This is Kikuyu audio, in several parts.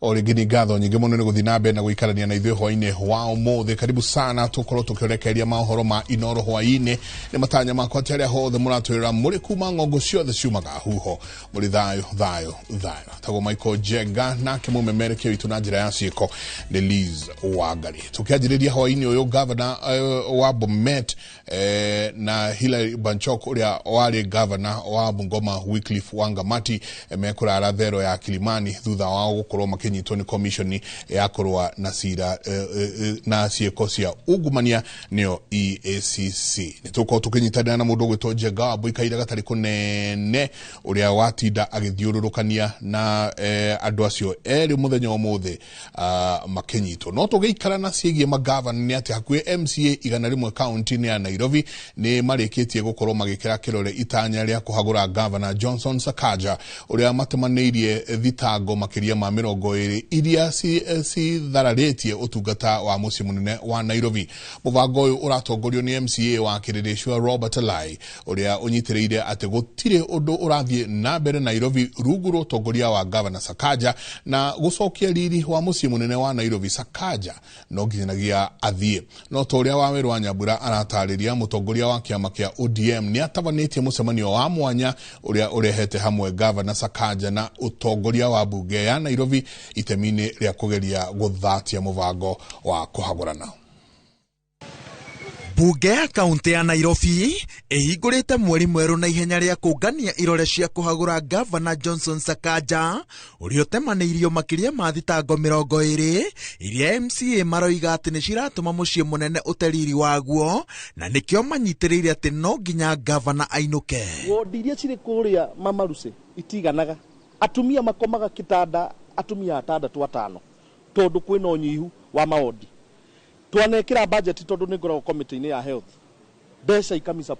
O rĩngĩ nĩ ngatho nyingĩ mũno nĩ gũthiĩ na mbere na gũikarania na ithuĩ hwainĩ wa ũmũthĩ. Karibu sana, tũkorwo tũkĩorekeria maũhoro ma Inoro hwainĩ. Nĩ matanya makwa atĩ arĩa hothe mũratwĩrora mũrĩ kuma ng'ongo ciothe ciumaga huho mũrĩ thayũ thayũ thayũ. Tagwo Michael Njenga, nake mũmemerekia witũ na njĩra ya ciĩko nĩ Liz Wangari. Tũkĩanjĩrĩria hwainĩ ũyũ, gavana wa Bomet na Hilary Banchok ũrĩa warĩ gavana wa Bungoma Wycliffe Wangamati mekũrara thero ya Kilimani thutha wao gũkorwo makĩnyitwo nĩ commission ya kũrũa na cira na ciĩko cia ungumania, nĩyo EACC. Nĩ tũkorwo tũkĩnyitanĩra na mũndũ ũgwĩtwo Njenga wa Mbũikaire gatarĩ kũnene, ũrĩa watinda agĩthiũrũrũkania na andũ acio erĩ mũthenya ũmũthĩ makĩnyitwo. No tũgĩikara na ciĩgiĩ magavana, nĩ atĩ hakuhĩ MCA 100 kaunti-inĩ ya Nairobi nĩ marĩkĩtie gũkorwo magĩkĩra kĩrore itanya rĩa kũhagũra gavana Johnson Sakaja, ũrĩa matemanĩirie thitango makĩria ma 20 iria cithararĩtie ũtungata wa mũciĩ mũnene wa Nairobi. Mũbango ũyũ ũratongorio nĩ MCA wa Kĩrĩrĩcua Robert Lai, ũrĩa ũnyitĩrĩire atĩ gũtirĩ ũndũ ũrathiĩ na mbere Nairobi rungu rwa ũtongoria wa gavana Sakaja, na gũcokia riri wa mũciĩ mũnene wa Nairobi Sakaja no nginyanagia athiĩ. No ta ũrĩa Wawerũ wa Nyambura aratarĩria, mũtongoria wa kĩama kĩa ODM nĩ atabanĩtie mũcemanio wa mwanya ũrĩa ũrehete hamwe gavana Sakaja na ũtongoria wa mbunge ya Nairobi itemi-inĩ rĩa kũgeria gũthatia mũbango wa kũhagũrana. Bunge ya kaunti ya Nairobi ĩhingũrĩte mweri mwerũ na ihenya rĩa kũngania irore cia kũhagũra gavana Johnson Sakaja, ũrĩa ũtemanĩirio makĩria ma thitango 20 iria MCA maroiga atĩ nĩ ciratũma mũciĩ mũnene ũte riri waguo, na nĩkĩo manyitĩrĩire atĩ no nginya gavana ainũke. Wondi iria cirĩ kũrĩa Mamaruce itiganaga, atumia makomaga kĩtanda atumia atandatũ atano, tondũ kwĩna ũnyihu wa mawondi. Twanekĩra budget, tondũ nĩ ngoragwo committee-inĩ ya health, mbeca ikamisa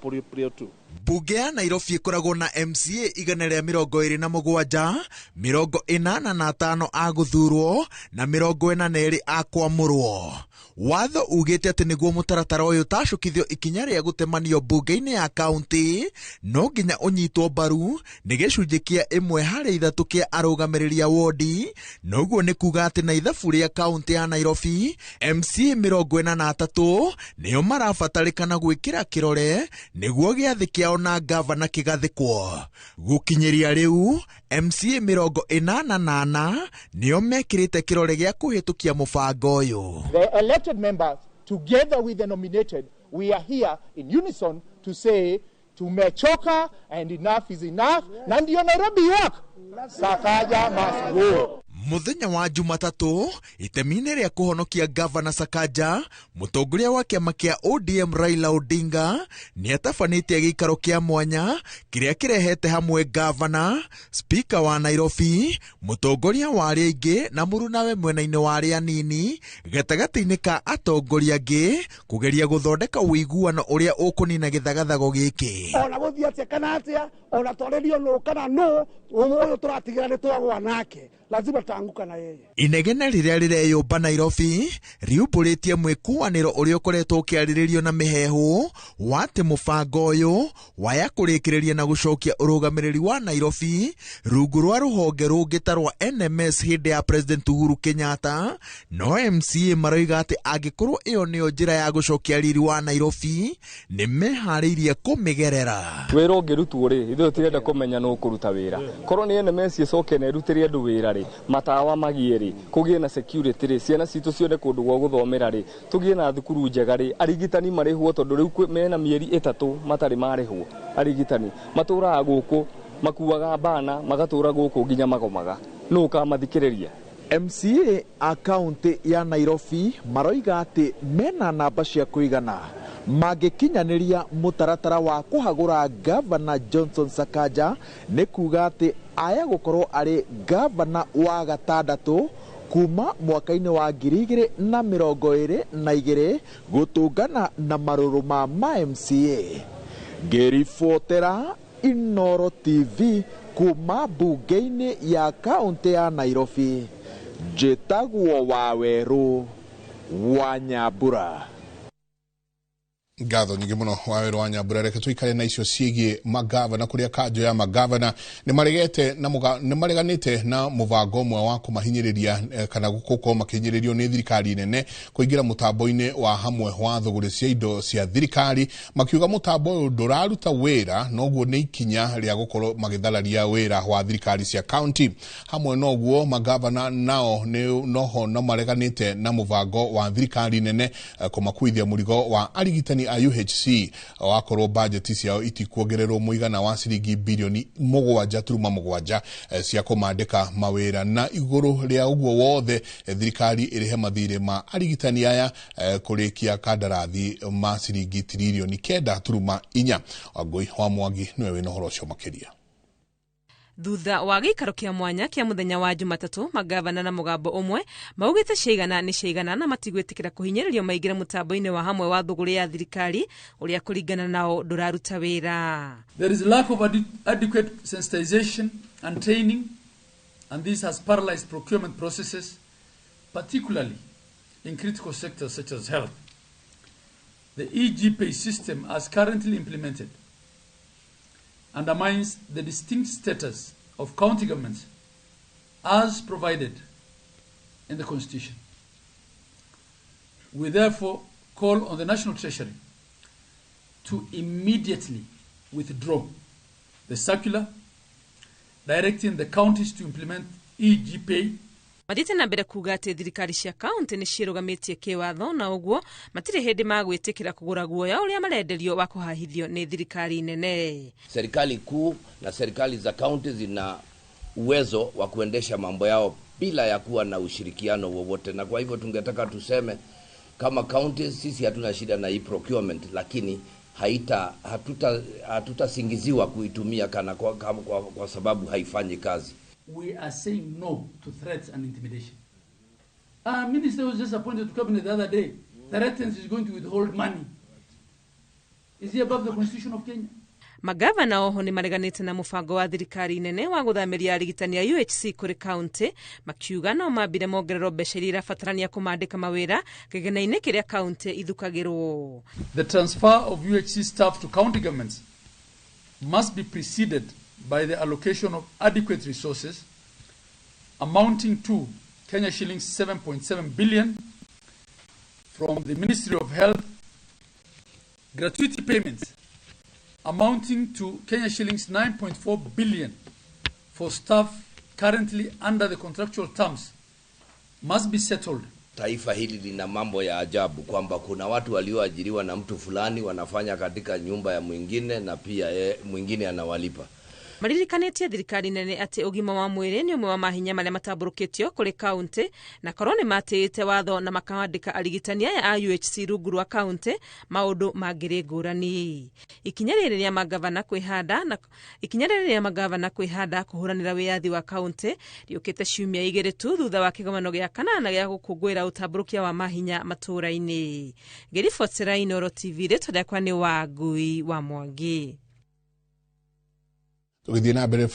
tu. Bunge ya Nairobi ĩkoragwo na MCA 127, 85 a gũthurwo na 42 a kwamũrwo. Watho ugĩte atĩ nĩguo mũtaratara ũyũ ũtacũkithio ikinya rĩa gũtemanio mbunge-inĩ ya kaunti, no nginya ũnyitwo mbaru nĩ gĩcunjĩ kĩa 1 harĩ 3 kĩa arũgamĩrĩri a wondi. Noguo nĩ kuga atĩ na ithabu rĩa kaunti ya Nairobi, MCA 43 nĩo marabatarĩkana gwĩkĩra kĩrore nĩguo gĩathĩ kĩao na gavana kĩgathĩkwo. Gũkinyĩria rĩu, MCA 84 nĩo mekĩrĩte kĩrore gĩa kũhĩtũkia mũbango ũyũ. The elected members, together with the nominated, we are here in unison to say tumechoka and enough is enough. Na ndio Nairobi work. Sakaja must go. Mũthenya wa Jumatatũ, itemi-inĩ rĩa kũhonokia gavana Sakaja, mũtongoria wa kĩama kĩa ODM Raila Odinga nĩ atabanĩtie gĩikaro kĩa mwanya kĩrĩa kĩrehete hamwe gavana, spika wa Nairobi, mũtongoria wa arĩa aingĩ na mũrunawe mwena-inĩ wa arĩa anini, gatagatĩ-inĩ ka atongoria angĩ, kũgeria gũthondeka ũiguano ũrĩa ũkũnina gĩthagathago gĩkĩ. Ona gũthiĩ atĩa kana atĩa, ona twarĩrio nũ kana nũ, ũyũ tũratigĩra nĩ twagwa nake, lazima tutaanguka na yeye. Inegene rĩrĩa rĩreyũmba Nairobi riumbũrĩtie mwĩkũanĩro ũrĩa ũkoretwo ũkĩarĩrĩrio na mĩheehũ wa atĩ mũbango ũyũ waya kũrĩkĩrĩria na gũcokia ũrũgamĩrĩri wa Nairobi rungu rwa rũhonge rũngĩ ta rwa NMS hĩndĩ ya President Uhuru Kenyatta. No MCA maroiga atĩ angĩkorwo ĩyo nĩyo njĩra ya gũcokia riri wa Nairobi, nĩ meharĩirie kũmĩgerera. Wĩra ũngĩrutwo rĩ, ithuĩ tũtirenda kũmenya nũ ũkũruta wĩra. Korwo nĩ NMS ĩcoke na ĩrutĩre andũ wĩra rĩ, matawa magie rĩ, kũgĩe na security rĩ, ciana citũ cione kũndũ gwa gũthomera rĩ, tũgĩe na thukuru njega rĩ, arigitani marĩhwo, tondũ rĩu mena mĩeri 3 matarĩ marĩhwo. Arigitani matũraga gũkũ, makuaga bana magatũra gũkũ nginya magomaga, nũ ũkamathikĩrĩria? MCA a kaunti ya Nairobi maroiga atĩ mena namba cia kũigana mangĩkinyanĩria mũtaratara wa kũhagũra gavana Johnson Sakaja, nĩ kuga atĩ aya gũkorwo arĩ gavana wa gatandatũ kuma mwaka-inĩ wa 2022 gũtũngana na marũrũ ma MCA. Ngĩribotera Inoro TV kuma mbunge-inĩ ya kaunti ya Nairobi, njĩtagwo Wawerũ wa Nyambura. Ngatho nyingĩ mũno wa wĩra wa Nyambura. Reke tũikare na icio ciĩgiĩ magavana, kũrĩa kanjũ ya magavana nĩ mareganĩte na mũbango ũmwe wa kũmahinyĩrĩria kana gũkorwo makĩhinyĩrĩrio nĩ thirikari nene kũingĩra mũtambo-inĩ wa hamwe wa thũgũrĩ cia indo cia thirikari, makiuga mũtambo ũyũ ndũraruta wĩra, noguo nĩ ikinya rĩa gũkorwo magĩthararia wĩra wa thirikari cia kaunti. Hamwe noguo magavana nao noho no mareganĩte na mũbango wa thirikari nene kũmakuithia mũrigo wa arigitani a UHC wakorwo bajeti ciao itikuongererwo mũigana wa ciringi bilioni 7.7 cia kũmandĩka mawĩra. Na igũrũ rĩa ũguo wothe, thirikari ĩrĩhe mathirĩ ma arigitani aya kũrĩkia kandarathi ma ciringi tiririoni 9.4. Wangũi wa Mwangi nĩwe wĩna ũhoro ũcio makĩria. Thutha wa gĩikaro kĩa mwanya kĩa mũthenya wa Jumatatũ, magavana na mũgambo ũmwe maugĩte ciaigana nĩ ciaigana na matigwĩtĩkĩra kũhinyĩrĩrio maingĩre mũtambo-inĩ wa hamwe wa thũgũrĩ ya thirikari ũrĩa kũringana nao ndũraruta wĩra. There is lack of adequate sensitization and training, and this has paralyzed procurement processes, particularly in critical sectors such as health. The EGPay system as currently implemented undermines the distinct status of county governments as provided in the Constitution. We therefore call on the National Treasury to immediately withdraw the circular directing the counties to implement EGPay. Mathiĩte na mbere kuga atĩ thirikari cia kaunti nĩ ciĩrũgamĩtie kĩwatho na ũguo matirĩ hĩndĩ magwĩtĩkĩra kũgũra guoya ũrĩa marenderio wa kũhahithio nĩ thirikari nene. Serikali kuu na serikali za kaunti zina uwezo wa kuendesha mambo yao bila ya kuwa na ushirikiano wowote, na kwa hivyo tungetaka tuseme kama counties sisi hatuna shida na hii procurement, lakini hatutasingiziwa kuitumia kana kwa sababu haifanyi kazi. We are saying no to threats and intimidation. Our minister was just appointed to cabinet the other day. Threatens is going to withhold money. Is he above the Constitution of Kenya? Magavana oho nĩ mareganĩte na mũbango wa thirikari nene wa gũthamĩria arigitani a UHC kũrĩ kaunti, makiuga no mambire mongererwo mbeca iria irabatarania kũmandĩka mawĩra kĩgĩna-inĩ kĩrĩa kaunti ithukagĩrwo. The transfer of UHC staff to county governments must be preceded by the allocation of adequate resources amounting to Kenya shillings 7.7 billion from the Ministry of Health, gratuity payments amounting to Kenya shillings 9.4 billion for staff currently under the contractual terms must be settled. Taifa hili lina mambo ya ajabu kwamba kuna watu walioajiriwa na mtu fulani wanafanya katika nyumba ya mwingine na pia mwingine anawalipa. Maririkanĩtie thirikari nene atĩ ũgima wa mwĩrĩ nĩ ũmwe wa mahinya marĩa matambũrũkĩtio kũrĩ kaunti, na korwo nĩ matĩĩte watho na makawandĩka arigitani aya a UHC rungu rwa kaunti maũndũ mangĩrĩ ngũrani. Ikinya rĩrĩ rĩa magavana kwĩhanda na ikinya rĩrĩ rĩa magavana kwĩhanda kũhũranĩra wĩyathi wa kaunti rĩũkĩte ciumia igĩrĩ tu thutha wa kĩgomano gĩa kanana gĩa gũkũngũĩra ũtambũrũkia wa mahinya matũũra-inĩ. Ngĩribotera Inooro TV, rĩtwa rĩakwa nĩ Wangui wa Mwangi. Tũgĩthiĩ na mbere,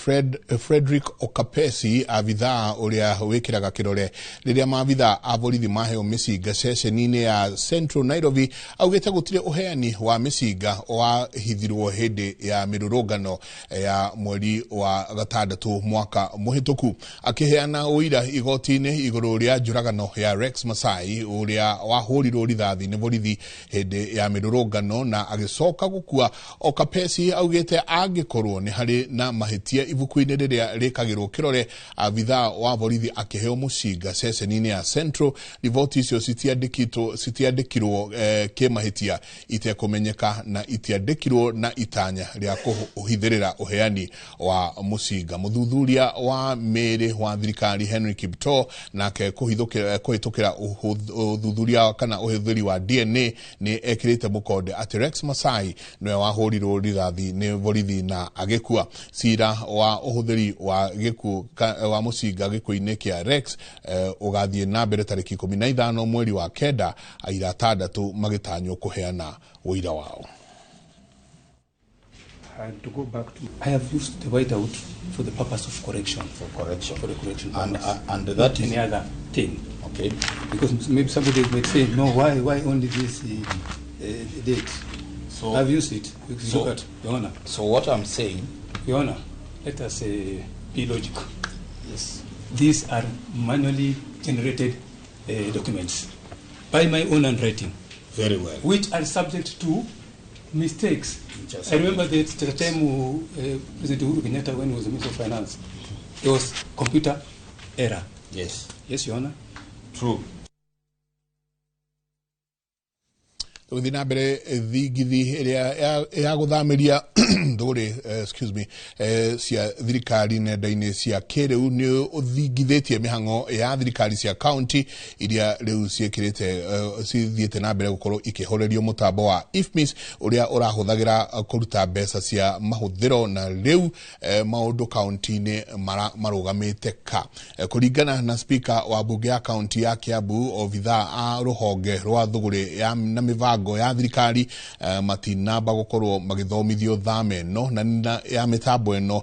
Frederick Okapesi, abithaa ũrĩa wĩkĩraga kĩrore rĩrĩa maabithaa a borithi maheo mĩcinga ceceni-inĩ ya Central Nairobi, augĩte gũtirĩ ũheani wa mĩcinga wahithirwo hĩndĩ ya mĩrũrũngano ya mweri wa gatandatũ mwaka mũhĩtũku. Akĩheana ũira igoti-inĩ igũrũ rĩa njũragano ya Rex Masai ũrĩa wahũrirwo rithathi nĩ borithi hĩndĩ ya mĩrũrũngano na agĩcoka gũkua, Okapesi augĩte angĩkorwo nĩ harĩ na mahĩtia ibuku-inĩ rĩrĩa rĩkagĩrwo kĩrore abithaa wa borithi akĩheo mũcinga ceceni-inĩ ya Central, riboti icio citiandĩkirwo kĩmahĩtia itekũmenyeka na itiandĩkirwo na itanya rĩa kũhithĩrĩra ũheani wa mũcinga. Mũthuthuria wa mĩĩrĩ wa thirikari Henry Kiptoo nake kũhĩtũkĩra ũthuthuria kana ũhũthĩri wa DNA nĩ ekĩrĩte mũkonde atĩ Rex Masai nĩwe wahũrirwo rithathi nĩ borithi na agĩkua. Cira wa ũhũthĩri wa gĩkuũ wa mũcinga gĩkuũ-inĩ kĩa Rex ũgathiĩ na mbere tarĩki 15 mweri wa 9, aira 6 magĩtanywo kũheana ũira wao. And to go back to, I have used the whiteout for the purpose of correction. For correction. For the correction. And that not is any other thing. Okay. Because maybe somebody might say, no, why only this date? So, I've used it. You can look at, Your Honor. So what I'm saying, Your Honor, let us be logical. Yes. These are manually generated documents by my own handwriting. Very well. Which are subject to mistakes. I remember that the time President Uhuru Kenyatta, when he was the Minister of Finance, there was computer error. Yes. Yes, Your Honor. True. Tũgĩthiĩ na mbere, thingithi ĩrĩa ya gũthamĩria thũgũrĩ, excuse me, cia thirikari nenda-inĩ cia kĩrĩu nĩ ũthingithĩtie mĩhang'o ya thirikari cia kaunti iria rĩu ciĩkĩrĩte, cithiĩte na mbere gũkorwo ikĩhorerio mũtambo wa IFMIS ũrĩa ũrahũthagĩra kũruta mbeca cia mahũthĩro, na rĩu maũndũ kaunti-inĩ marũgamĩte ka. Kũringana na speaker wa bunge ya kaunti ya Kiambu, obithaa a rũhonge rwa thũgũrĩ ya na mĩbango ya thirikari matinamba gũkorwo magĩthomithio thama ĩno na ya mĩtambo ĩno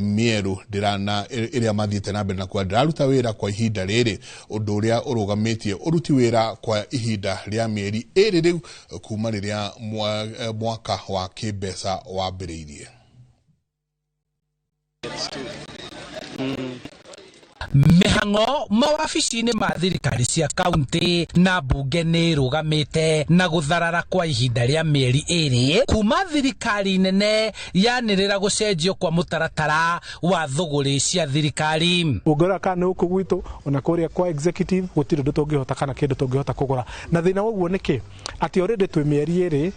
mĩerũ ndĩrana ĩrĩa mathiĩte na mbere na kuga ndĩraruta wĩra kwa ihinda rĩrĩ, ũndũ ũrĩa ũrũgamĩtie ũruti wĩra kwa ihinda rĩa mĩeri 2 rĩu kuma rĩrĩa mwaka wa kĩmbeca wambĩrĩirie. Mĩhang'o mawabici-inĩ ma thirikari cia kaunti na mbunge nĩ ĩrũgamĩte na gũtharara kwa ihinda rĩa mĩeri 2 kuma thirikari nene yanĩrĩra gũcenjio kwa mũtaratara wa thũgũrĩ cia thirikari. Ũngĩrora kana nĩ gũkũ gwitũ ona kũrĩa kwa executive gũtirĩ ũndũ tũngĩhota kana kĩndũ tũngĩhota kũgũra, na thĩna woguo nĩkĩ atĩ already twĩ mĩeri 2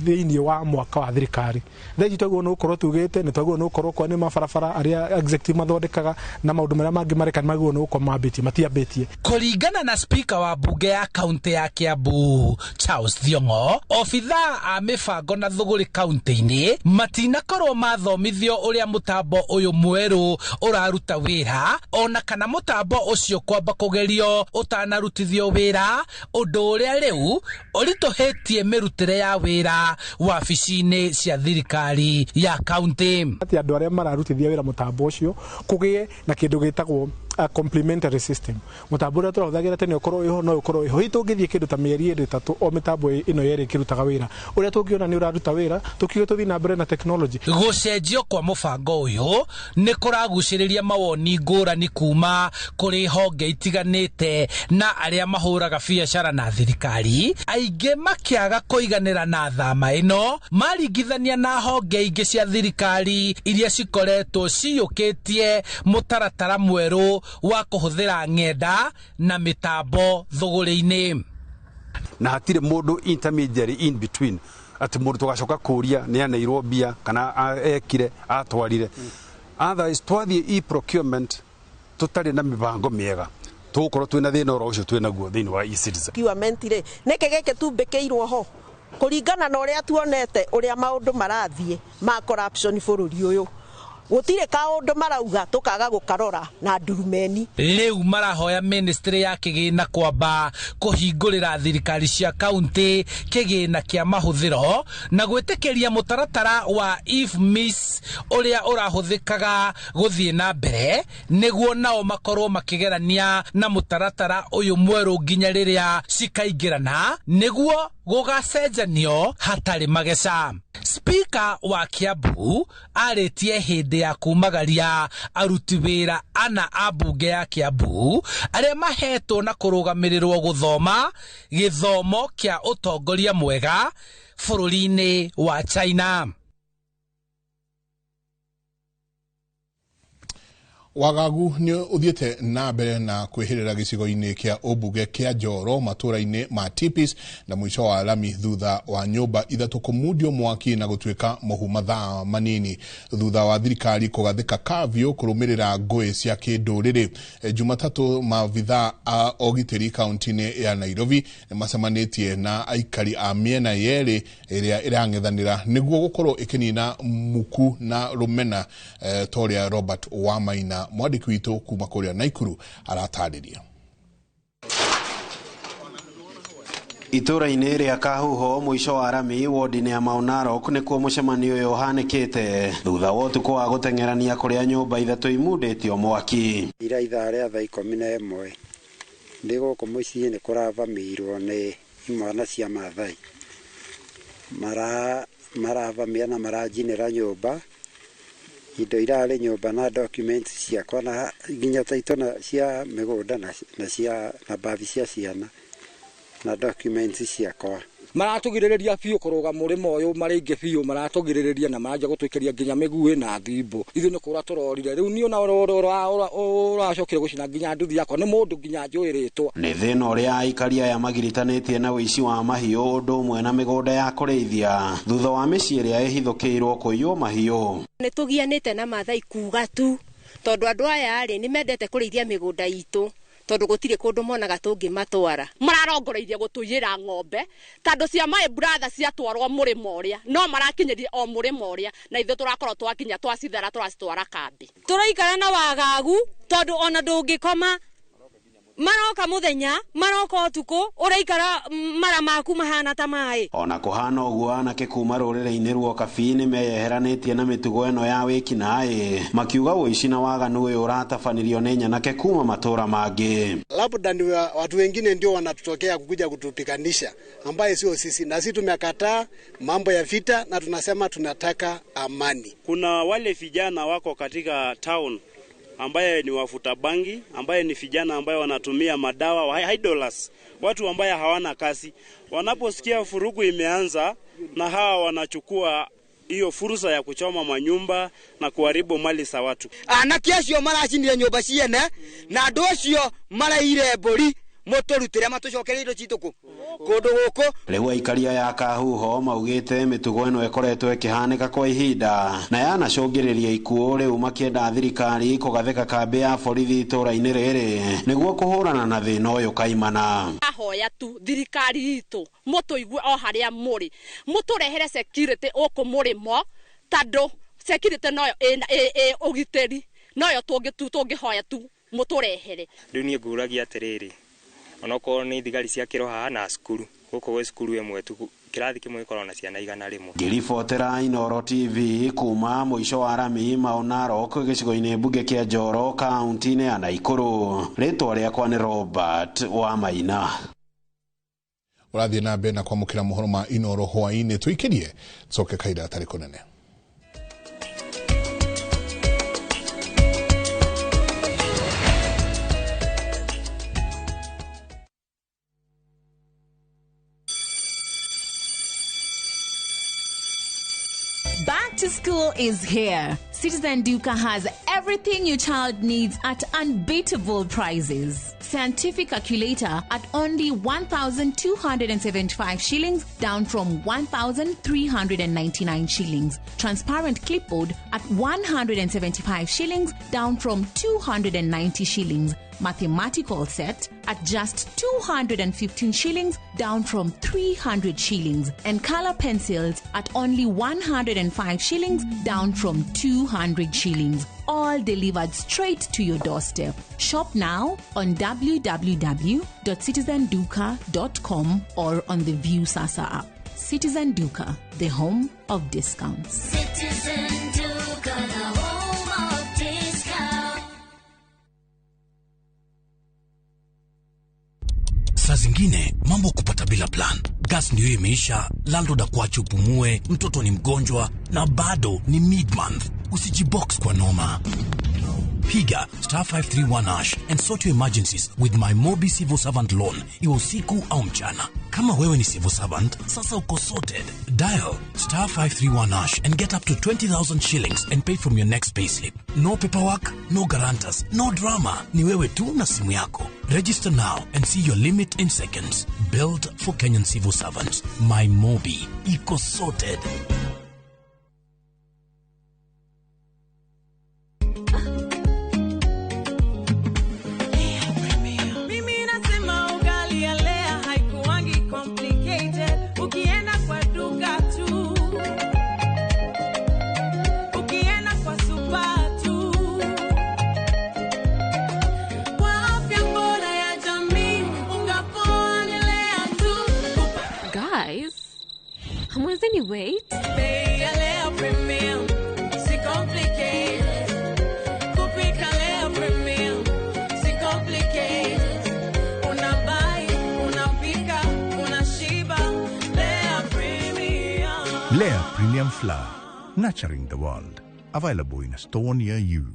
thĩinĩ wa mwaka wa thirikari. Thaa ici twagĩrĩirwo nĩ gũkorwo tugĩte nĩ twagĩrĩirwo nĩ gũkorwo kwa nĩ mabarabara arĩa executive mathondekaga na maũndũ marĩa mangĩ mareka nĩ magĩrĩirwo nĩ gũkorwo mambĩtie, matiambĩtie. Kũringana na speaker wa bunge ya kaunti ya Kiambu Charles Thiong'o, obithaa a mĩbango na thũgũrĩ kaunti-inĩ matinakorwo mathomithio ũrĩa mũtambo ũyũ mwerũ ũraruta wĩra, ona kana mũtambo ũcio kwamba kũgerio ũtanarutithio wĩra, ũndũ ũrĩa rĩu ũritũhĩtie mĩrutĩre ya wĩra wabici-inĩ cia thirikari ya kaunti. Atĩ andũ arĩa mararutithia wĩra mũtambo ũcio kũgĩe na kĩndũ gĩtagwo a complementary system. Mũtambo ũrĩa tũrahũthagĩra tene ũkorwo wĩho no ũkorwo wĩho. Hihi tũngĩthiĩ kĩndũ ta mĩeri 2 3 o mĩtambo ĩno yerĩ ĩkĩrutaga wĩra, ũrĩa tũngĩona nĩ ũraruta wĩra, tũkiuge tũthiĩ na mbere na technology. Gũcenjio kwa mũbango ũyũ nĩ kũragucĩrĩria mawoni ngũrani kuma kũrĩ honge itiganĩte na arĩa mahũraga biacara na thirikari, aingĩ makĩaga kũiganĩra na thama ĩno maringithania na honge ingĩ cia thirikari iria cikoretwo ciyũkĩtie mũtaratara mwerũ wa kũhũthĩra ng'enda na mĩtambo thũgũrĩ-inĩ. Na hatirĩ mũndũ intermediary in between atĩ mũndũ tũgacoka kũria nĩ aneirwo mbia kana ekire atwarire. Otherwise twathiĩ e-procurement tũtarĩ na mĩbango mĩega tũgũkorwo twĩna thĩna oro ũcio twĩnaguo thĩinĩ wa e-citizen. Procurement rĩ nĩkĩ gĩkĩ tumbĩkĩirwo ho kũringana na ũrĩa tuonete ũrĩa maũndũ marathiĩ ma corruption bũrũri ũyũ, gũtirĩ kaũndũ marauga tũkaga gũkarora na ndurumeni. Rĩu marahoya ministry ya kĩgĩna kwamba kũhingũrĩra thirikari cia kaunti kĩgĩna kĩa mahũthĩro na gwĩtĩkĩria mũtaratara wa IFMIS ũrĩa ũrahũthĩkaga gũthiĩ na mbere, nĩguo nao makorwo makĩgerania na mũtaratara ũyũ mwerũ nginya rĩrĩa cikaingĩrana, nĩguo gũgacenjanio hatarĩ mageca. Speaker wa Kiambu arĩtie hĩndĩ ya kumagaria aruti wĩra ana a bunge ya Kiambu arĩa mahetwo na kũrũgamĩrĩrwo gũthoma gĩthomo kĩa ũtongoria mwega bũrũri-inĩ wa China. Wagagu nĩ ũthiĩte na mbere na kwĩhĩrĩra gĩcigo-inĩ kĩa ũmbunge kĩa Njoro matũra-inĩ ma Tipis na mũico wa lami thutha wa nyũmba 3 kũmundio mwaki na gũtuĩka mũhu mathaa manini thutha wa thirikari kũgathĩka kavyu kũrũmĩrĩra ngũĩ cia kĩndũrĩrĩ. Jumatatũ maabithaa a ũgitĩri kaunti-inĩ ya Nairobi nĩ macemanĩtie na aikari a mĩena yerĩ ĩrĩa ĩrang'ethanĩra nĩguo gũkorwo ĩkĩnina muku na rũmena, ta ũrĩa Robert Wamaina mwandĩki witũ kuma kũrĩa Naikuru aratarĩria. Itũra-inĩ rĩa Kahuho mũico wa rami wodi-inĩ ya Mau Narok nĩkuo mũcemanio ũyũ ũhanĩkĩte thutha wa ũtukũ wa gũteng'erania kũrĩa nyũmba 3 imundĩtio mwaki. Ira ithaa rĩa thaa 11 ndĩ gũkũ mũciĩ nĩ kũravamĩirwo nĩ imwana cia Maathai. Maravamia na maranjinĩra nyũmba, indo irarĩ nyũmba na documents ciakwa na nginya taito na cia mĩgũnda na cia na bathi cia ciana na documents ciakwa. Maratũgirĩrĩria biũ kũrũga mũrĩmo ũyũ marĩ aingĩ biũ, maratũgirĩrĩria na maranjia gũtwĩkĩria nginya mĩguĩ na thimbo. Ithuĩ nĩ kũra tũrorire rĩu niĩ ona ũracokire gũcina nginya nduthi yakwa nĩ mũndũ nginya njũĩ rĩtwa. Nĩ thĩna ũrĩa aikari aya magiritanĩtie na ũici wa mahiũ ũndũ ũmwe na mĩgũnda ya kũrĩithia thutha wa mĩciĩ ĩrĩa ĩhithũkĩirwo kũiywo mahiũ. Nĩ tũgianĩte na Maathai kuga tu tondũ andũ aya rĩ nĩ mendete kũrĩithia mĩgũnda itũ tondũ gũtirĩ kũndũ monaga tũngĩmatwara. Mararongoreirie gũtũiyĩra ng'ombe tondũ cia my brother ciatwarwo mũrĩmo ũrĩa no marakinyĩrie o mũrĩmo ũrĩa na ithuĩ tũrakorwo twakinya twacithara tũracitwara kambi. Tũraikara na wagagu tondũ ona ndũngĩkoma, maroka mũthenya maroka ũtukũ, ũraikara mara maku mahana ta maĩ. Ona kũhana ũguo, anake kuma rũrĩrĩ-inĩ rwa Kabii nĩ meyeheranĩtie na mĩtugo ĩno ya wĩkinaĩ, makiuga ũici na waganu ũyũ ũratabanirio nĩ nyanake kuma matũra mangĩ. Labda ni watu wengine ndio wanatutokea kukuja kutupiganisha, ambaye sio sisi, na sisi tumekataa mambo ya vita na tunasema tunataka amani. Kuna wale vijana wako katika town ambaye ni wafuta bangi, ambaye ni vijana ambaye wanatumia madawa wa idlers, watu ambaye hawana kazi. Wanaposikia furugu imeanza, na hawa wanachukua hiyo fursa ya kuchoma manyumba na kuharibu mali za watu. Anake acio maracinire nyũmba ciene na andũ acio maraire mbũri mũtũrutĩre matũcokerie indo citũ kũndũ gũkũ. Rĩu aikari aya a Kahuho maugĩte mĩtugo ĩno ĩkoretwo ĩkĩhanĩka kwa ihinda na yanacũngĩrĩria ikuũ, rĩu makĩenda thirikari kũgathĩka kambĩ ya borithi itũra-inĩ rĩrĩ nĩguo kũhũrana na thĩna ũyũ kaimana. Ahoya tu thirikari itũ mũtũigue o harĩa mũrĩ, mũtũrehere security ũkũ mũrĩmo tondũ security noyo ĩ ũgitĩri noyo tũngĩhoya tu mũtũrehere. Rĩu niĩ ngũragia atĩrĩrĩ, onokorwo nĩ thigari ciakĩrwo haha na cukuru gũkũ gwĩ cukuru ĩmwe tu kĩrathi kĩmwe gĩkoragwo na ciana 100. Ngĩribotera Inooro TV kuma mũico wa rami Mau Narok gĩcigo-inĩ mbunge kĩa Njoro kaunti-inĩ ya Naikuru, rĩtwa rĩakwa nĩ Robert wa Maina. Ũrathiĩ na mbere na kwamũkĩra mohoro ma Inooro hwaĩ-inĩ, tũikĩrie tũcoke kahinda gatarĩ kũnene. Back to school is here. Citizen Duka has everything your child needs at unbeatable prices. Scientific calculator at only 1,275 shillings, down from 1,399 shillings. Transparent clipboard at 175 shillings, down from 290 shillings. Mathematical set at just 215 shillings, down from 300 shillings. And color pencils at only 105 shillings, down from 200 shillings. All delivered straight to your doorstep. Shop now on www.citizenduka.com or on the Viusasa app. Citizen Duka, the home of discounts. Citizen Duka, the home of discounts. Saa zingine mambo kupata bila plan. Gas ndio imeisha, landlord akuache upumue, mtoto ni mgonjwa na bado ni mid-month. Usijibox kwa noma. Piga star 531 hash and sort your emergencies with my Mobi Civil Servant Loan, iwe usiku au mchana. Kama wewe ni civil servant, sasa uko sorted. Dial star 531 hash and get up to 20,000 shillings and pay from your next payslip. No paperwork, no guarantors, no drama. Ni wewe tu na simu yako. Register now and see your limit in seconds. Built for Kenyan civil servants. My Mobi. Iko sorted. Mimi nasema ugali ya Lea haikuangi complicated. Ukienda kwa duka tu, ukienda kwa super tu, kwa afya bora ya jamii, unga poa ni Lea tu. Guys, hamwezi wait? Bei ya Lea Premium, si complicated. Kupika Lea Premium, si complicated. Unabuy, unapika, unashiba. Lea Premium. Lea Premium. Premium Flour, nurturing the world. Available in a store near you.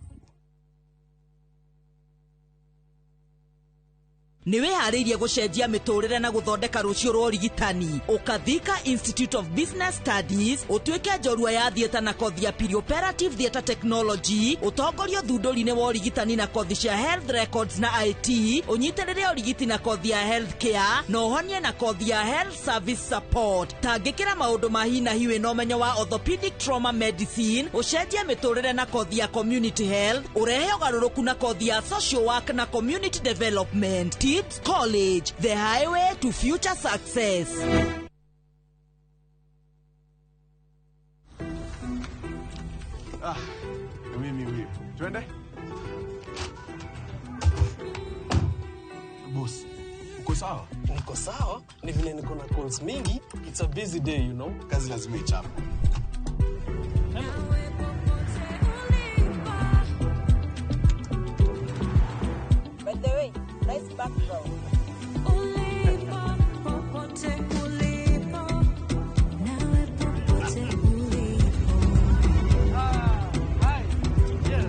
Nĩ wĩharĩirie gũcenjia mĩtũrĩre na gũthondeka rũciũ rwa ũrigitani? Ũkathika Institute of Business Studies, ũtuĩke njorua ya theatre na kothi ya perioperative theatre technology, ũtongorio thundũri-inĩ wa ũrigitani na kothi cia health records na IT, ũnyitĩrĩre ũrigiti na kothi ya health care, na ũhonie na kothi ya health service support. Tangĩkĩra maũndũ ma hi na hi wĩna ũmenyo wa orthopedic trauma medicine, ũcenjie mĩtũrĩre na kothi ya community health, ũrehe ũgarũrũku na kothi ya social work na community development. Tips College, the highway to future success. Ah, mimi huyu. Twende? Boss, uko sawa? Niko sawa, ni vile niko na calls mingi. It's a busy day. Kazi lazima ichape. By the way, nice background. Ulipo, popote ulipo, nawe popote ulipo. Hi. Yeah.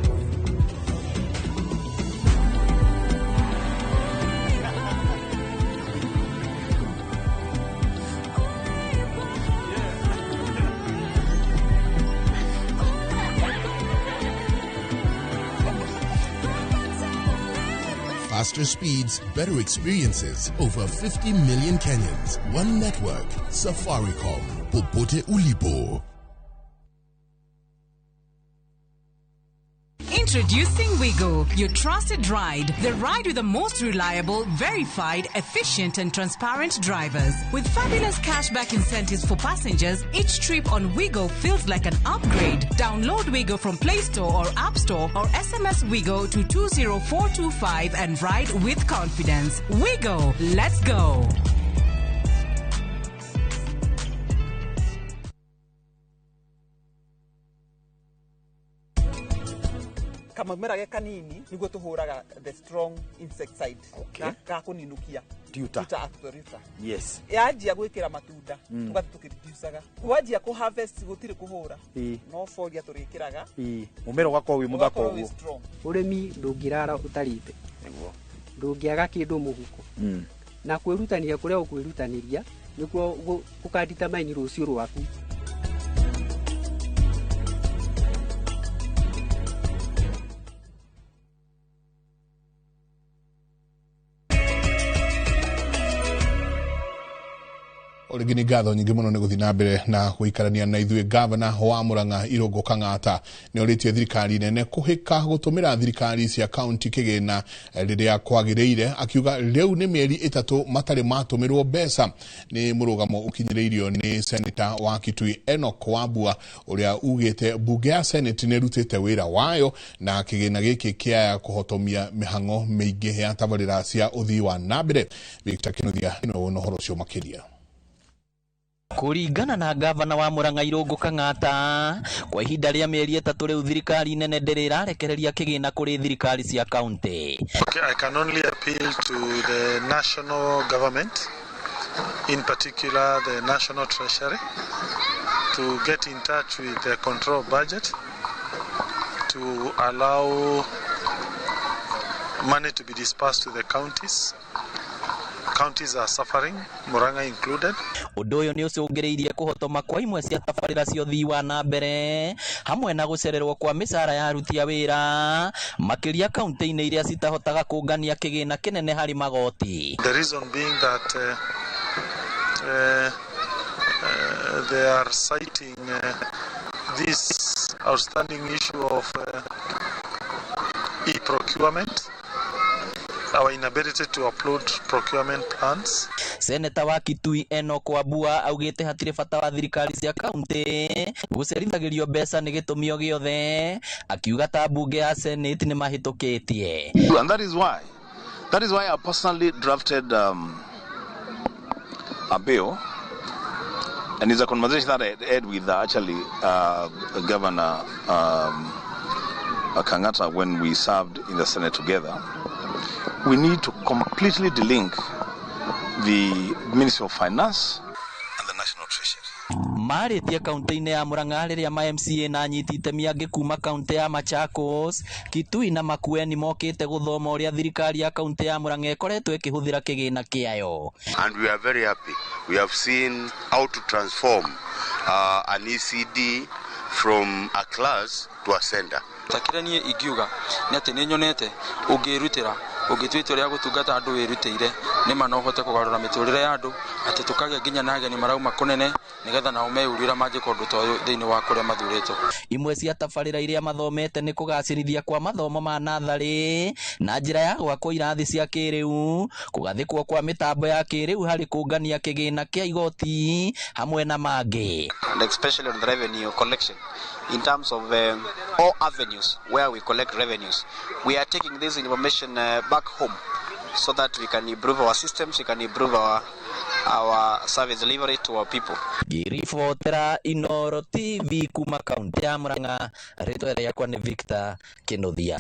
Faster speeds, better experiences. Over 50 million Kenyans. One network. Safaricom. Popote ulipo. Introducing Wigo, your trusted ride. The ride with the most reliable, verified, efficient, and transparent drivers. With fabulous cashback incentives for passengers, each trip on Wigo feels like an upgrade. Download Wigo from Play Store or App Store or SMS Wigo to 20425 and ride with confidence. Wigo, let's go. Kamamera ge kanini niguo tuhuraga the strong insecticide ga kuninukia. Tuta. Tuta actually. Yes. Yanjia gwikira matunda, tugathi tukireducaga. Wanjia ku harvest gutiri kuhura. No folia turikiraga. Mumera ugakorwo wi muthaka Ũgakorwo wĩ uguo. strong. Ũrĩmi ndũngĩrara ũtarĩte. Niguo. Ndũngĩaga kĩndũ mũhuko. Na kwĩrutanĩria kũrĩa ũkwĩrutanĩria nĩkuo gũkadetermine rũciũ rwaku. Rĩngĩ nĩ ngatho nyingĩ mũno nĩ gũthiĩ na mbere na gũikarania na ithuĩ. Gavana wa Murang'a Irũngũ Kang'ata nĩ orĩtie thirikari nene kũhĩka gũtũmĩra thirikari cia kaunti kĩgĩna rĩrĩa kwagĩrĩire, akiuga rĩu nĩ mĩeri 3 matarĩ matũmĩrwo mbeca. Nĩ mũrũgamo ũkinyĩrĩirio nĩ seneta wa Kitui Enoch Wambua ũrĩa ugĩte mbunge ya Senate nĩ ĩrutĩte wĩra wayo na kĩgĩna gĩkĩ kĩaya kũhotomia mĩhang'o mĩingĩ ya tabarĩra cia ũthii wa na mbere. Victor Kinuthia nĩwe wĩna ũhoro ũcio makĩria. Kũringana na gavana wa Murang'a Irũngũ Kang'ata, kwa ihinda rĩa mĩeri 3 rĩu thirikari nene ndĩrĩ ĩrarekereria kĩgĩna kũrĩ thirikari cia kaunti. Okay, I can only appeal to the national government, in particular the National Treasury, to get in touch with the control budget to allow money to be dispersed to the counties. Counties are suffering, Murang'a included. Ũndũ ũyũ nĩ ũcũngĩrĩirie kũhotoma kwa imwe cia tabarĩra cia ũthii wa na mbere hamwe na gũcererwo kwa mĩcara ya aruti a wĩra makĩria kaunti-inĩ iria citahotaga kũngania kĩgĩna kĩnene harĩ magoti. The reason being that they are citing this outstanding issue of e-procurement, our inability to upload procurement plans. Seneta wa Kitui Enoch Wambua augĩte hatirĩ bata wa thirikari cia kaunti gũcerithagĩrio mbeca nĩ gĩtũmi o gĩothe, akiuga ta mbunge ya Senate nĩ mahĩtũkĩtie. And that is why I personally drafted a bill, and it's a conversation that I had with actually Governor Kang'ata when we served in the Senate together. We need to completely delink the Ministry of Finance and the National Treasury. Marĩtie kaunti-inĩ ya Murang'a rĩrĩa ma MCA na anyiti itemi angĩ kuma kaunti ya Machakos, Kitui na Makueni mokĩte gũthoma ũrĩa thirikari ya kaunti ya Murang'a ĩkoretwo ĩkĩhũthĩra kĩgĩna kĩayo. And we are very happy. We have seen how to transform an ECD from a class to a center. Ta kĩrĩa niĩ ingiuga nĩ atĩ nĩ nyonete ũngĩrutĩra ũngĩtua itua rĩa gũtungata andũ wĩrutĩire nĩma no ũhote kũgarũra mĩtũrĩre ya andũ atĩ tũkagĩa nginya na ageni marauma kũnene nĩgetha nao meyũrie ũrĩa mangĩka ũndũ ta ũyũ thĩinĩ wa kũrĩa mathurĩtwo. Imwe cia tabarĩra iria mathomete nĩ kũgacĩrithia kwa mathomo ma natharĩ na njĩra ya gwakwo irathi cia kĩrĩu, kũgathĩkwo kwa mĩtambo ya kĩrĩu harĩ kũngania kĩgĩna kĩa igoti hamwe na mangĩ. And especially on the revenue collection in terms of all avenues where we collect revenues. We are taking this information back home so that we can improve our systems, we can improve our service delivery to our people. Ngĩribotera Inoro TV kuma kaunti ya Murang'a, rĩtwa rĩakwa nĩ Victor Kinuthia.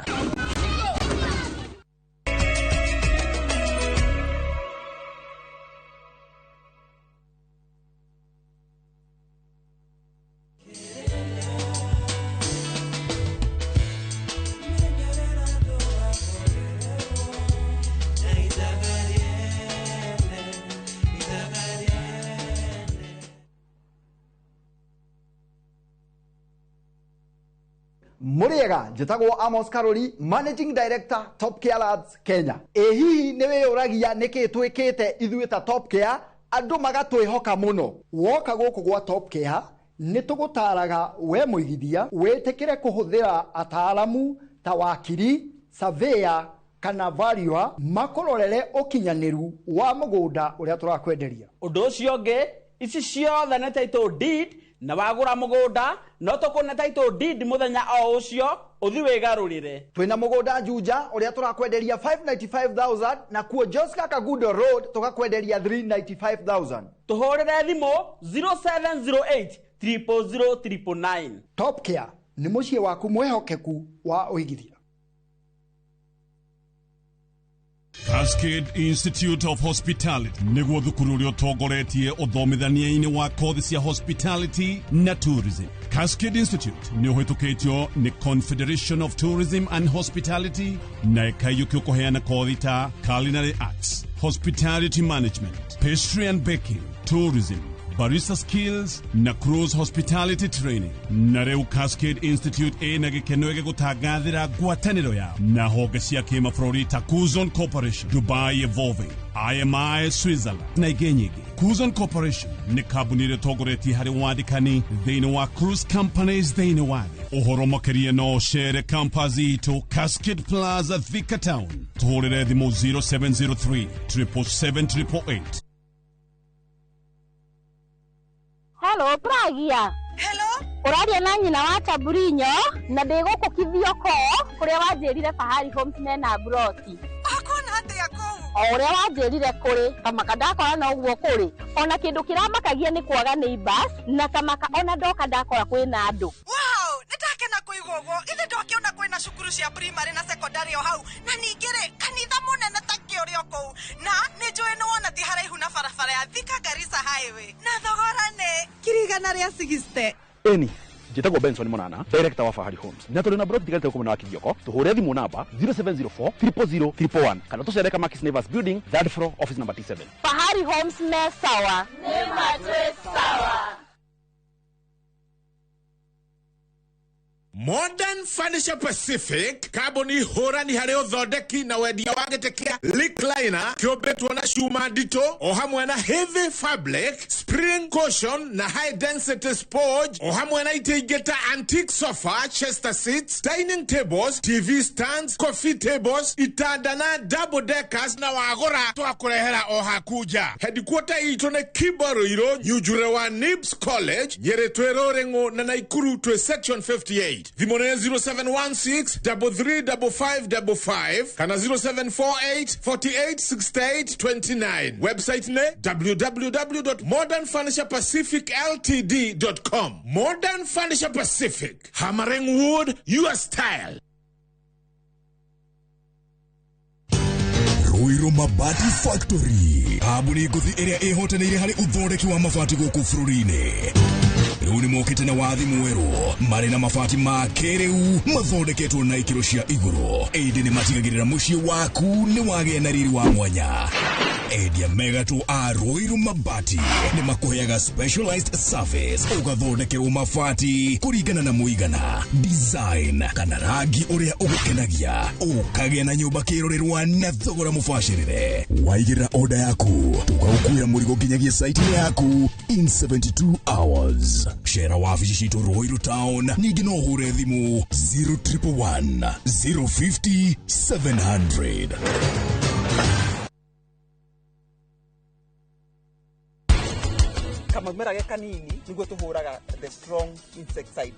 Muriega njĩtagwo Amos Karori, Managing Director Top Care Labs Kenya. Ĩ hihi nĩ wĩyũragia nĩkĩ twĩkĩte ithuĩ ta Top Care andũ magatwĩhoka mũno? Woka gũkũ gwa Top Care nĩ tũgũtaraga we mũigithia wĩtĩkĩre kũhũthĩra ataaramu ta wakiri, surveyor kana valuer makũrorere ũkinyanĩru wa mũgũnda ũrĩa tũrakwenderia. Ũndũ ũcio ũngĩ, ici ciothe nĩ title deed na wagũra mũgũnda no tũkũne title deed mũthenya o ũcio ũthi wĩgarũrĩre. Twĩna mũgũnda Juja ũrĩa tũrakwenderia 595,000 na kuo Joska Kagudo Road tũgakwenderia 395,000. Tũhũrĩre thimũ 0708 000 999. Top Care nĩ mũciĩ waku mwĩhokeku wa ũigithia. Cascade Institute of Hospitality nĩguo thukuru ũrĩa ũtongoretie ũthomithania-inĩ wa kothi cia hospitality na tourism. Cascade Institute nĩ ũhĩtũkĩtio nĩ Confederation of Tourism and Hospitality na ĩkaiyũkio kũheana kothi ta culinary arts, hospitality management, pastry and baking, tourism, barista skills na cruise hospitality training. Na rĩu Cascade Institute ĩna gĩkeno gĩgũtangathĩra ngwatanĩro yao na honge cia kĩmabũrũri ta Kuzon Corporation, Dubai Evolving, IMI Switzerland na ingĩ nyingĩ. Kuzon Corporation nĩ kambuni ĩrĩa ĩtongoretie harĩ wandĩkani thĩinĩ wa cruise companies thĩinĩ wa thĩ. Ũhoro makĩria no ũcere campus itũ Cascade Plaza, Thika Town. Tũhũrĩre thimũ 0703 777 888. Hello, Pragia. Hello. Ũraria na nyina wa Taburinyo na ndĩ gũkũ Kithioko kũrĩa wanjĩrire Fahari Homes mena broti. Akuona atĩa kũu? O ũrĩa wanjĩrire kũrĩ kamaka ndakora no ũguo kũrĩ. Ona kĩndũ kĩramakagia nĩ kwaga neighbors na kamaka ona ndoka ndakora kwĩna andũ. Wow, nĩndakena kũigua ũguo. Ithe ndokĩona kwĩna cukuru cia primary na secondary o hau na ningĩ rĩ kanitha mũnene ta kĩ ũrĩ o kũu na nĩ njũĩ nĩ wona ti haraihu na barabara ya Thika Garissa Highway na thogora nĩ 160,000. Eni njĩtagwo Benson Monana, director wa Fahari Homes, na tũrĩ na broti tigarĩte gũkũ mwena wa Kithioko. Tũhũre thimũ namba 0704 000 111 kana tũcere Kamakis Neighbors Building, third floor, office number T7. Fahari Homes me sawa. Nĩ matwĩ sawa. Modern Furniture Pacific kambuni hũrani harĩ ũthondeki na wendia wa gĩtĩ kĩa recliner kĩũmbĩtwo na cuma nditũ o hamwe na heavy fabric, spring cushion na high density sponge o hamwe na itĩ ingĩ ta antique sofa, chester seats, dining tables, TV stands, coffee tables, itanda na double deckers na wagũra twakũrehera o haku nja. Headquarter itũ nĩ Kibaruirũ, Nyunjure wa Nibs College, Nyĩrĩ twĩ Rũrĩng'ũ na Naikuru twĩ section 58. Thimũ nĩ 0716 335555 kana 0748 48 68 29. Website nĩ www.modernfurniturepacificltd.com. Modern Furniture Pacific, hammering wood your style. Ruiru Mabati Factory, kambuni ngũthi ĩrĩa ĩhotanĩire harĩ ũthondeki wa mabati gũkũ bũrũri-inĩ. Rĩu nĩ mokĩte na wathi mwerũ marĩ na mabati ma kĩrĩu mathondeketwo na ikĩro cia igũrũ ĩndĩ nĩ matigagĩrĩra mũciĩ waku nĩ wagĩa na riri wa mwanya. Endia megatũ a Ruiru Mabati nĩ makũheaga specialized service ũgathondekerwo mabati kũringana na mũigana, design kana rangi ũrĩa ũgũkenagia, ũkagĩa na nyũmba kĩrorerwa na thogora mũbacĩrĩre. Waigĩrĩra order yaku tũgagũkuĩra mũrigo nginyagia site-inĩ yaku in 72 hours. Cera wabici citũ Ruiru Town, ningĩ no ũhũre thimũ 0111 050 700. Kamamera ge kanini niguo tuhuraga the strong insecticide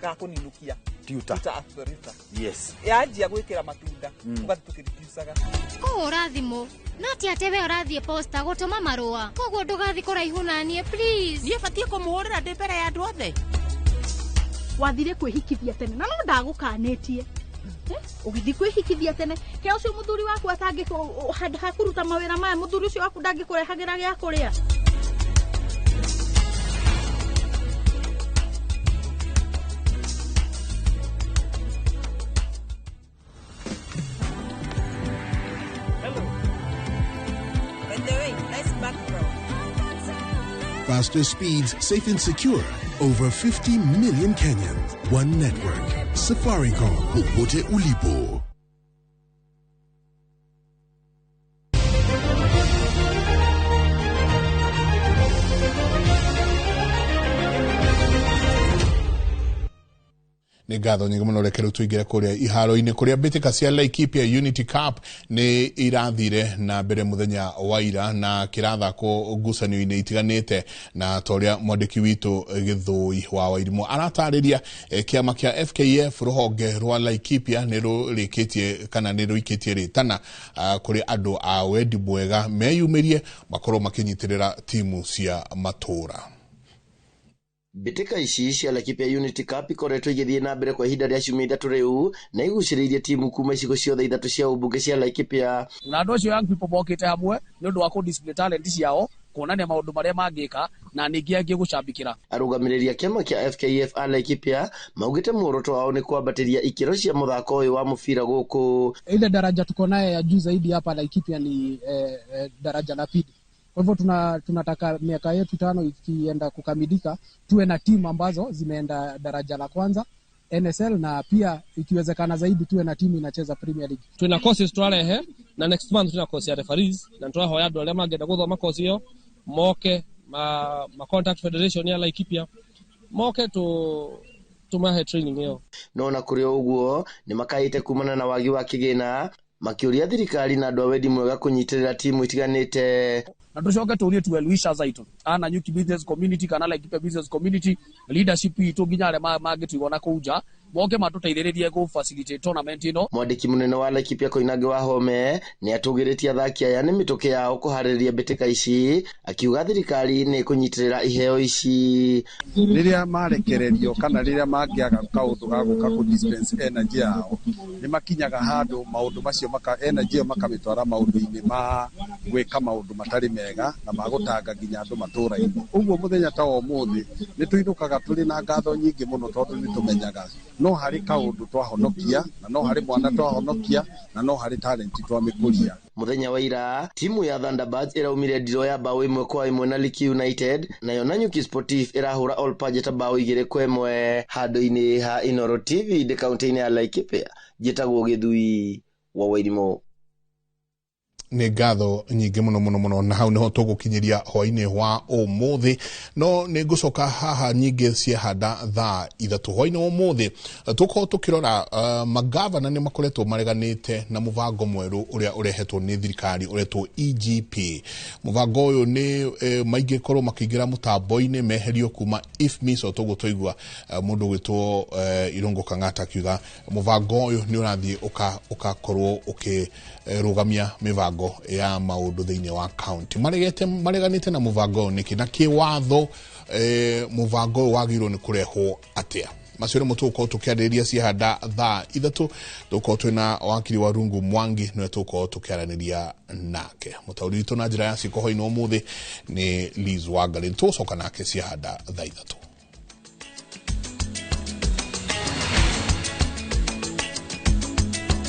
ga kuninukia Tuta. Tuta absoluta. Yes. Yanjia gwikira matunda ugathi tukiriducaga kuhura thimu no ti ati we urathie posta gutuma marua koguo ndugathi kuraihu nanie please. Niĩ batie kũmũhũrĩra ndĩ mbere ya andũ othe. Wathire kwĩhikithia tene na no ndagũkanĩtie ũgĩthiĩ kwĩhikithia tene ke ũcio mũthuri waku atangĩ handũ ha kũruta mawĩra maya mũthuri ũcio waku ndangĩkũrehagĩra gĩa kũrĩa. Faster speeds, safe and secure. Over 50 million Kenyans. One network. Safaricom. Popote ulipo. Nĩ ngatho nyingĩ mũno reke rĩu tũingĩre kũrĩa iharo-inĩ kũrĩa mbĩtĩka cia Laikipia Unity Cup nĩ irathire na mbere mũthenya wa ira na kĩrathakwo ngucanio-inĩ itiganĩte na ta ũrĩa mwandĩki witũ Gĩthũi wa Wairimũ aratarĩria kĩama kĩa FKF rũhonge rwa Laikipia nĩ rũrĩkĩtie kana nĩ rũikĩtie rĩtana kũrĩ andũ a wendi mwega meyumĩrie makorwo makĩnyitĩrĩra timu cia matũra. Mbĩtĩka ici cia Laikipia Unity Cup ikoretwo igĩthiĩ na mbere kwa ihinda rĩa ciumia ithatũ rĩu na igucĩrĩirie timu kuma icigo ciothe ithatũ cia ũmbunge cia Laikipia. Na andũ acio young people mokĩte hamwe nĩ ũndũ wa kũ display talent ciao kuonania maũndũ marĩa mangĩka na ningĩ angĩ gũcambikĩra. Arũgamĩrĩri a kĩama kĩa FKF a Laikipia maugĩte muoroto wao nĩ kwambatĩria ikĩro cia mũthako ũyũ wa mũbira gũkũ. Ile daraja tuko naye ya juu zaidi hapa Laikipia ni daraja la pili. Kwa hivyo tunataka miaka yetu 5 ikienda kukamilika tuwe na timu ambazo zimeenda daraja la kwanza NSL na pia ikiwezekana zaidi tuwe na timu inacheza Premier League. Tuna courses twarehe na next month tuna course ya referees na twahoya andu aria mangĩenda gũthoma course iyo moke ma contact federation ya Laikipia moke tumahe training iyo. No na kũrĩ ũguo nĩ makaĩte kumana na wagi wa kĩgĩna makiuria thirikari na andũ a wendi mwega kũnyitĩrĩra timu itiganĩte. Na tucoke tuurie tu well-wishers aitũ ana Nyuki business community kana Laikipia business community leadership itũ nginya arĩa mangĩtuigua na kũu nja moke matũteithĩrĩrie gũ facilitate tournament ĩno. Mwandĩki mũnene wa Laikipia Koinange wa Home nĩ atũgĩrĩtie athaki aya nĩ mĩtũkĩ yao kũharĩrĩria mbĩtĩka ici akiuga thirikari nĩ ĩkũnyitĩrĩra iheo ici. Rĩrĩa marekererio kana rĩrĩa mangĩaga kaũndũ ga gũka kũ dispense energy yao nĩ makinyaga handũ maũndũ macio maka energy ĩyo makamĩtwara maũndũ-inĩ ma gwĩka maũndũ matarĩ mega na magũtanga nginya andũ matũra-inĩ. Ũguo mũthenya ta wa ũmũthĩ nĩ tũinũkaga tũrĩ na ngatho nyingĩ mũno tondũ nĩ tũmenyaga no harĩ kaũndũ twahonokia na no harĩ mwana twahonokia na no harĩ talent twamĩkũria. Mũthenya wa ira timu ya Thunderbirds ĩraumire ndiro ya bao 1-1 na Liki United nayo Nanyuki Sportif ĩrahũra All Pajeta bao 2-1 handũ-inĩ ha Inoro TV ndĩ kaunti-inĩ ya Laikipia. Njĩtagwo Gĩthui wa Wairimũ. Nĩ ngatho nyingĩ mũno mũno mũno na hau nĩho tũgũkinyĩria hwainĩ wa ũmũthĩ no nĩ ngũcoka haha nyingĩ ciehanda thaa 3 hwainĩ wa ũmũthĩ tũkorwo tũkĩrora magavana nĩ makoretwo mareganĩte na mũbango mwerũ ũrĩa ũrehetwo nĩ thirikari ũretwo EGP. Mũbango ũyũ nĩ maingĩ korwo makĩingĩra mũtambo-inĩ meherio kuma IFMIS o tũguo twaigua mũndũ ũgwĩtwo Irũngũ Kang'ata akiuga mũbango ũyũ nĩ ũrathiĩ ũkakorwo ũkĩrũgamia mĩbango ya maũndũ thĩinĩ wa county. Mareganĩte na mũbango ũyũ nĩkĩ na kĩwatho mũbango ũyũ wagĩrĩirwo nĩ kũrehwo atĩa? Macio nĩmo tũgũkorwo tũkĩarĩrĩria ciehanda thaa 3 tũgũkorwo twĩna wakiri wa Rungu Mwangi nĩwe tũgũkorwo tũkĩaranĩria nake. Mũtaũri witũ na njĩra ya ciĩko hwainĩ wa ũmũthĩ nĩ Liz Wangarĩ. Tũgũcoka nake ciehanda thaa 3.